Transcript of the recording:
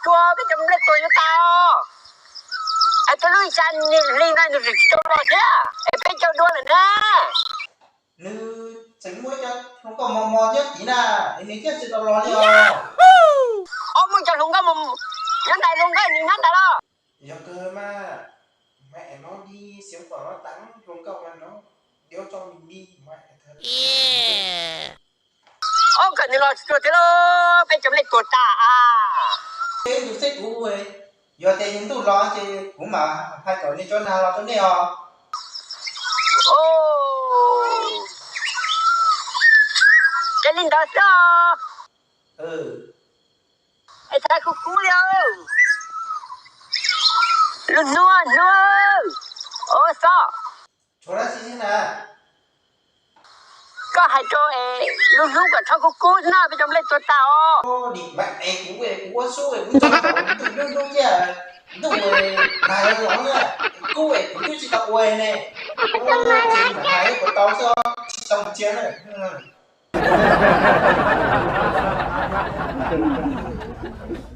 tuag, peb cov nplej tuag yuav tas os. Es tus lub ib tsa niag hli no nws tseem tsis tau los thiab es peb cog dua lawm na. Nws tseem muaj ib co hluas nkauj mos mos nyob tid na, es nws thiaj tsis tau los li os. Os, muaj cov hluas nkauj mos nyob ntawd, hluas nkauj nws nyob ntawd los? Yog kawg mas, maiv es no di xiv kom no tas hluas nkauj mas no, diab tso mi mi mas. Os, kom nws los tsis tuag thiab lauj, peb cov nplej tuag tas a. Peb tus xwb kuv, yog tias yog ntuj los ces kuv mam hais kom nws tso nag los rau nej os. Ces li ntawd xwb os. Es thaiv kub kub li. Lub hnub hnub, ua txob. Tshuav dab tsi thiab na? Koj hais rau es lub hnub kom rho kub kub na, peb cov nplej tuag tas os. Dim mas es kuv, kuv ua sub es kuv tso ntuj lub hnub thiab, ntuj nag los na, kub es kuv twb tsis tau ua ne. Tsis hais puas tau xwb, tsis tau mus tsia na.